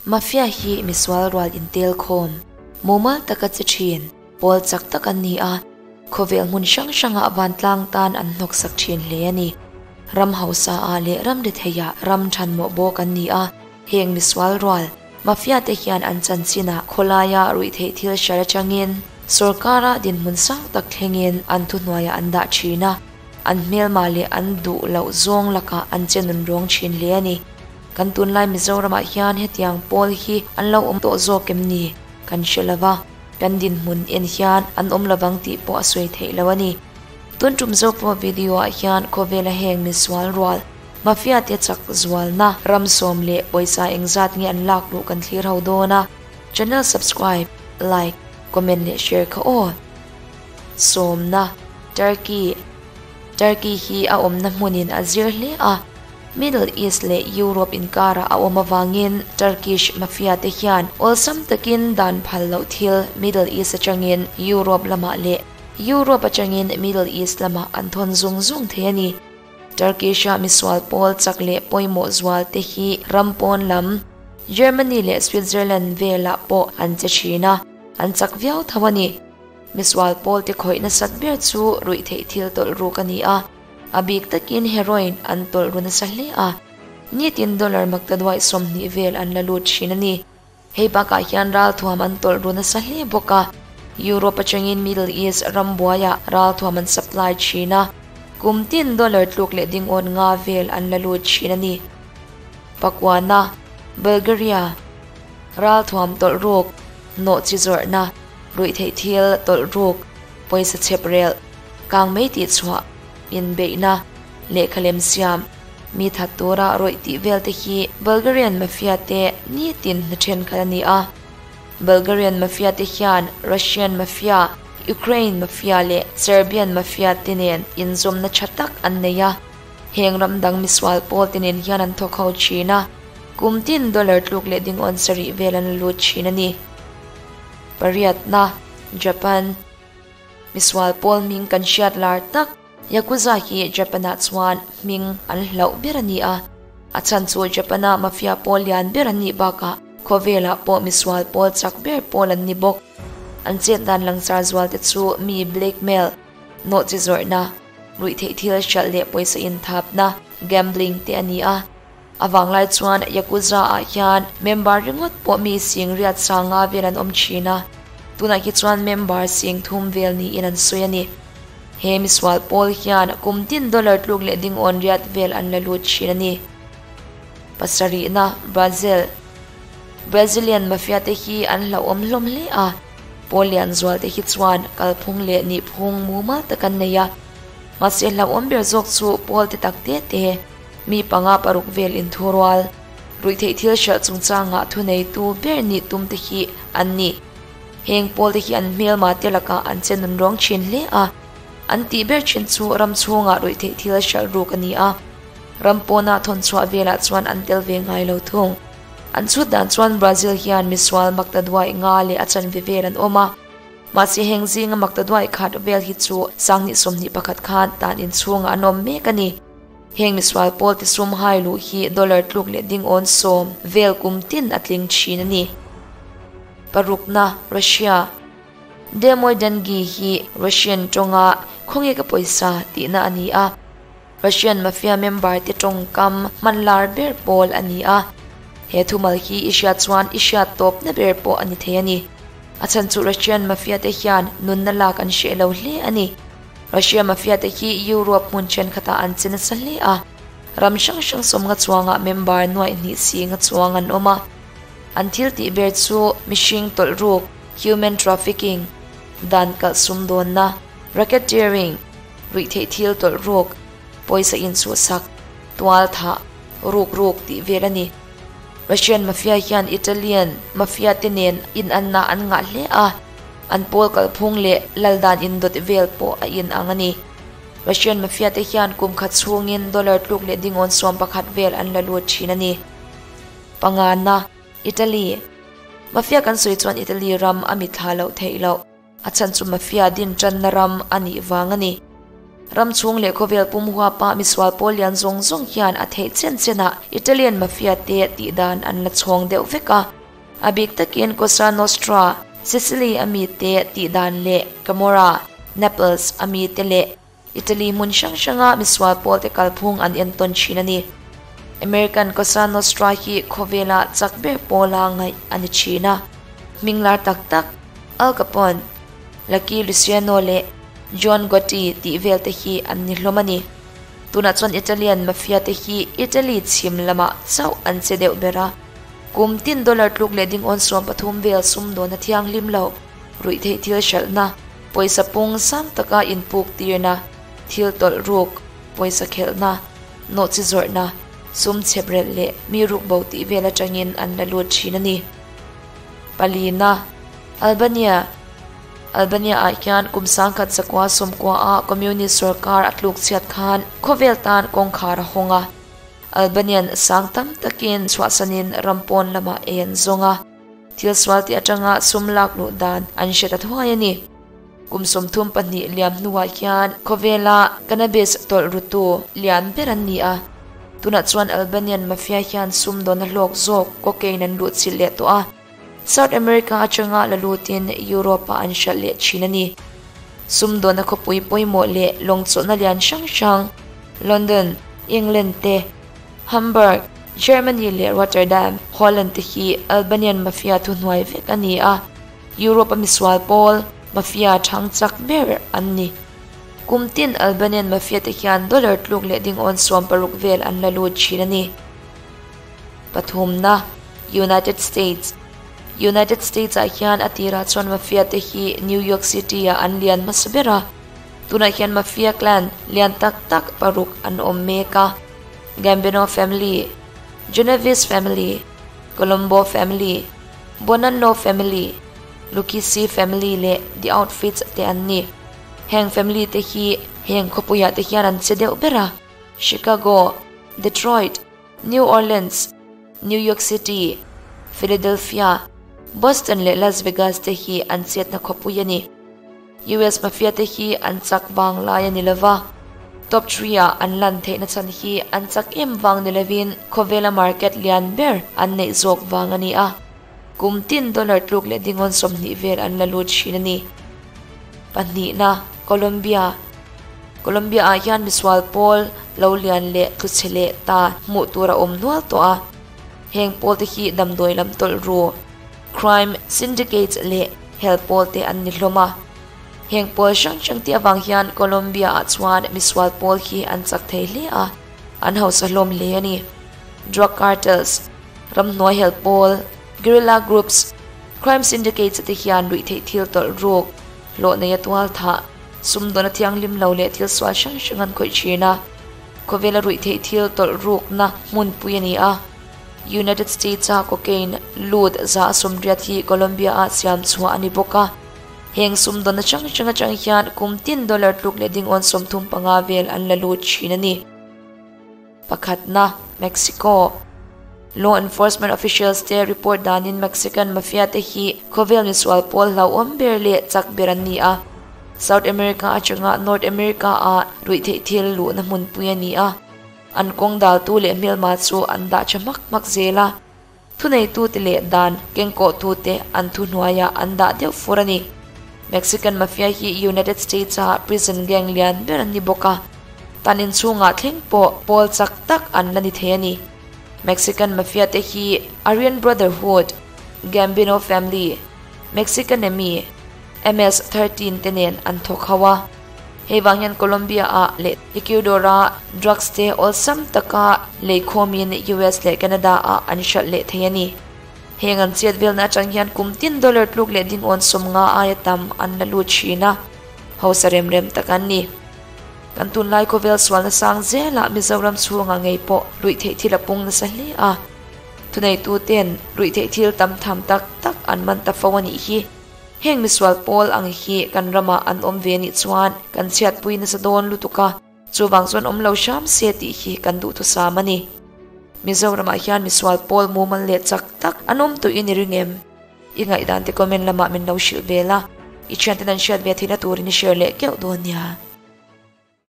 Mafia hi misual rual intel khawm, mumal taka che thin, pawl chak tak an ni a, khawvel hmun hrang hrangah vantlang tan an hnawksak thin hle a ni. Ram hausa ah leh ram retheiah ram thanmawh bawk an ni a, heng misual rual, Mafia te hian an chanchinah khawlaia ruihtheih thil hriat atangin sorkara dinhmun sang tak thlengin an thuhnuaiah an dah thin a, an hmelma leh an duh loh zawng lakah an che nun rawng thin hle a ni. Kan tunlai Mizoramah hian hetiang pawl hi an lo awm tawh zawk em ni? Kan hre lo va, kan dinhmun en hian an awm lovang tih pawh a sawi theih lo a ni. Tun tum zawk pawh video-ah hian khawvela heng misual rual, Mafia te chak zualna ram sawm leh pawisa engzat nge an lak luh kan thlir ho dawn a, channel subscribe, like, comment leh share kha aw. Sawmna, Turkey Turkey hi a awmna hmunin a zir hle a, Middle East leh Europe inkarah a awm avangin Turkish Mafia te hian awlsam takin dan phal loh thil Middle East atangin Europe lamah leh Europe atangin Middle East lamah an thawn zung zung thei a ni. Turkish-a misual pawl chak leh pawimawh zual te hi ram pawn lam, Germany leh Switzerland velah pawh an che thin a, an chak viau tho a ni. Misual pawl te khawih nasat ber chu ruihtheih thil tawlh ruk a ni a, a bik takin heroin an tawlh ru nasa hle a, nitin dollar maktaduaih 20 vel an la lut thin a ni. Hei bakah hian ralthuam an tawlh ru nasa hle bawk a, Europe atangin Middle East ram buaiah ralthuam an supply thin a, kum tin dollar tluk leh dingawn nga vel an la lut thin a ni. Pakuana, Bulgaria, Ralthuam tawlh ruk, nawh chi zawrhna, ruihtheih thil tawlh ruk, pawisa chhep relh, kang mei tihchhuah, inbeihna, lehkha lem siam, Mi that tura rawih tih vel te hi Bulgarian Mafia te nitin hna thenkhat a ni a. Bulgarian Mafia te hian Russian Mafia, Ukraine Mafia leh Serbian Mafia te nen inzawmna tha tak an nei a. Heng ram dang misual pawl te nen hian an thawk ho thin a, kum tin dollar tluk leh dingawn sarih vel an la lut thin a ni. Pariatna, Japan. Misual pawl hming kan hriat lar tak. Yakuza hi Japan-ah chuan hming an hlauh ber a ni a, a chhan chu Japan-a mafia pawl lian ber an nih bakah khawvelah pawh misual pawl chak ber pawl an ni bawk. An chet dan langsar zual te chu mi blackmail, nawh chi zawrhna, ruihtheih thil hralh leh pawisa inthapna, gambling, te a ni a. A vanglai chuan Yakuza-ah hian member ringawt pawh mi sing riat sanga vel an awm thin a, tunah hi chuan member sing thum vel niin an sawi a ni. He misual pawl hian kum tin dollar tluk leh dingawn riat vel an la lut thin a ni. Pasarihna, Brazil Brazilian mafia te hi an hlauhawm hlawm hle a, pawl lian zual te hi chuan kalphung leh nihphung mumal tak an nei a, mahse hlauhawm ber zawk chu pawl te tak te te, Mi panga paruk vel inthurual, ruihtheih thil hralh chungchangah thuneitu ber nih tum te hi an ni. Heng pawl te hi an hmelma te lakah an che nun rawng thin hle a, an tih ber thin chu ram chhungah ruihtheih thil hralh ruk a ni a, ram pawna thawnchhuah velah chuan an tel ve ngai lo thung. An chhut dan chuan Brazil hian misual maktaduaih nga leh a chanve vel an awm a. Mahse heng zinga maktaduaih khat vel hi chu 2021 khan tan inchhungah an awm mek a ni. Heng misual pawl te sum hai luh hi dollar tluk leh ding awn sawm vel kum tin a tling thin a ni. Parukna, Russia. Demoi Dengi hi Russian tawnga khawnge ka pawisa tihna a ni a. Russian mafia member te tawngkam hman lar ber pawl a ni a. He thumal hi i hriat chuan i hriat tawpna ber pawh a ni thei a ni. A chhan chu Russian mafia te hian nunna lak an hreh lo hle a ni. Russia mafia te hi Europe hmun thenkhatah an che nasa hle a, ram hrang hrang sawmnga chuangah member nuaih hnih singa chuang an awm a. An thil tih ber chu mihring tawlh ruk, human trafficking, dan kalh sumdawnna, racketeering, ruihtheih thil tawlh ruk, pawisa inchhuhsak, tual thah, ruk ruk tih vel a ni. Russian mafia hian Italian mafia te nen inanna an ngah hle a. An pawl kalphung leh lal dan indawt vel pawh a in ang a ni. Russian mafia te hian kum khat chhungin dollar tluk leh dingawn 11 vel an la lut thin a ni. Pangana, Italy. Mafia kan sawi chuan Italy ram a mitthla loh theih loh. A chhan chu mafia din tanna ram a nih vang a ni. Ram chhung leh khawvel pum huapa misual pawl lian zawng zawng hian a theih chen chenah Italian mafia te tih dan an la chhawng deuh vek a. A bik takin Cosa Nostra, Sicily a mite tih dan leh Camorra, Naples a mite leh Italy hmun hrang hranga misual pawlte kalphung an entawn thin a ni. American Cosa Nostra hi khawvela chak ber pawla ngaih a ni thin a. Hming lar tak tak Al Capone, Lucky Luciano leh John Gotti tih vel te hi an ni hlawm a ni. Tunah chuan Italian Mafia te hi Italy chhim lamah chauh an che deuh ber a. Kum tin dollar tluk leh dingawn 13 vel sumdawn a thianghlim lo, ruihtheih thil hralhna, pawisa pung sang taka inpuk tirna, thil tawlh ruk, pawisa khelhna, nawhchi zawrhna, sum chhep relh leh mi ruk bo tih vel atangin an la lut thin a ni. Palina, Albania, Albania ah hian kum 1990 ah Communist sorkar a tluk chhiat khan khawvel tan kawngkhar a hawng a. Albanian sang tam takin chhuahsanin ram pawn lamah ei an zawng a. Thil sual tih atanga sum lak luh dan an hre ta thuai a ni. Kum 32 liam hnuah hian khawvela cannabis tawlh rutu lian ber an ni a. Tunah chuan Albanian mafia hian sum dawn a hlawk zawk cocaine an luh chilh leh tawh a. South America atanga la lutin Europe ah an hralh leh thin a ni. Sum dawn a khawpui pawimawh leh lawng chawlhna lian hrang hrang London, England te, Hamburg, Germany leh Rotterdam, Holland te hi Albanian mafia thuhnuai vek a ni a. Europe a misual pawl mafia thang chak ber an ni. Kum tin Albanian mafia te hian dollar tluk leh dingawn 60 vel an la lut thin a ni. Pathumna, United States. United States ah hian a tirah chuan mafia te hi New York City ah an lian hmasa ber a. Tunah hian mafia clan lian tak tak paruk an awm mek a. Gambino family, Genovese family, Colombo family, Bonanno family, Lucchese family leh The Outfits te an ni. Heng family te hi heng khawpuiah te hian an che deuh ber a. Chicago, Detroit, New Orleans, New York City, Philadelphia, Boston leh Las Vegas te hi an chetna khawpui a ni. US mafia te hi an chak vang lai a ni lova. Top 3 ah an lan theihna chhan hi an chak em vang ni lovin khawvela market lian ber an neih zawk vang a ni a. Kum tin dollar tluk leh dingawn 20 vel an la lut thin a ni. Pahnihna, Colombia. Colombia ah hian misual pawl lo lian leh tluchhe leh ta hmuh tur a awm nual tawh a. Heng pawl te hi damdawi lam tawlh ru, crime syndicates leh hel pawl te an ni hlawm a. Heng pawl hrang hrang te awang hian Colombia ah chuan misual pawl hi an chak thei hle a, an hausa hlawm hle a ni. Drug cartels, ramhnuai hel pawl, guerrilla groups, crime syndicates te hian ruihtheih thil tawlh ruk, hlawh nei a tual thah, sum dawn a thianghlim lo leh thil sual hrang hrang an khawih thin a. Khawvela ruihtheih thil tawlh rukna hmunpui a ni a. United States a cocaine lut 180 hi Colombia ah siam chhuah a ni bawk a. Heng sum dawn hrang hrang atang hian kum tin dollar tluk leh dingawn 35 vel an la lut thin a ni. Pakhatna, Mexico. Law enforcement officials te report danin Mexican mafia te hi khawvel misual pawl hlauhawm ber leh chak ber an ni a. South America atanga North America ah ruihtheih thil luhna hmunpui a ni a. An kawng dal tu leh hmelma chu an dah tha hmak hmak zel a. Thunei tu te leh dan kengkawh tu te an thu hnuaiah an dah deuh fur a ni. Mexican mafia hi United States a prison gang lian ber an ni bawk a. Tan inchhungah thleng pawh pawl chak tak an la ni thei a ni. Mexican mafia te hi Aryan Brotherhood, Gambino family, Mexican Army, MS-13 te nen an thawk ho a. Hei vang hian Colombia ah leh Ecuador a drugs te awlsam taka leikhawmin US leh Canada ah an hralh leh thei a ni. Heng an chet velna atang hian kum tin dollar tluk leh dingawn 50 aia tam an la lut thin a. Hausa rem rem tak an ni. Kan tunlai khawvel sualna sang zelah Mizoram chhunga ngei pawh ruihtheih thil a pung nasa hle a. Thunei tu ten ruihtheih thil tam tham tak tak an man ta fo a nih hi. Heng misual pawl ang hi kan ramah an awm ve ni chuan kan chhiatpui nasa dawn lutuk a. Chuwang chuan awm lo hram se tih hi kan duh thusam a ni. Mizoramah hian misual pawl mumal leh chak tak an awm tuin i ringem. I ngaihdan te comment lamah min lo hrilh vel a. I thian ten an hriat ve theihna turin i share leh keuh dawn nia.